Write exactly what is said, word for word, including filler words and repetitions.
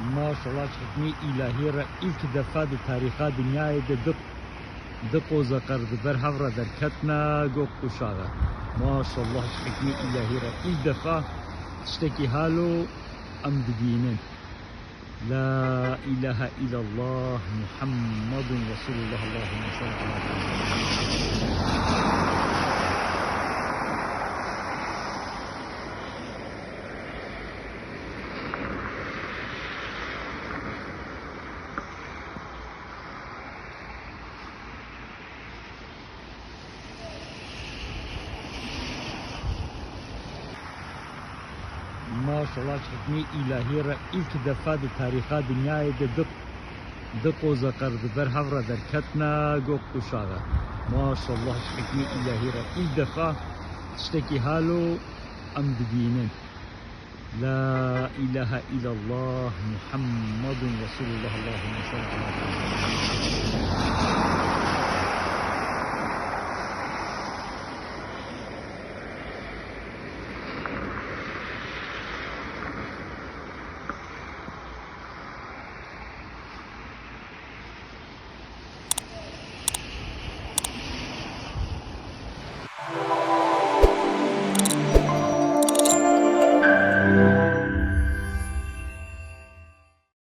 Maşallah, ji hikmê îlahî re îlk defa di tarîxa dinyayê de du, du qoze qer di ber hev re derketine, got qûşaxe. Maşallah, ji hikmê îlahî re îlk defa tiştekî halo em dibînin. La ilahe illallah Muhammedun Resulullah, Allahümme salli ala Muhammed. Maşallah, ji hikmê îlahî re îlk defa di tarîxa dinyayê de du, du qoze qer di ber hev re derketine, got qûşaxe. Maşallah, ji hikmê îlahî re îlk defa tiştekî halo em dibînin. La ilahe illallah Muhammedun Resulullah, Allahümme salli ala Muhammed.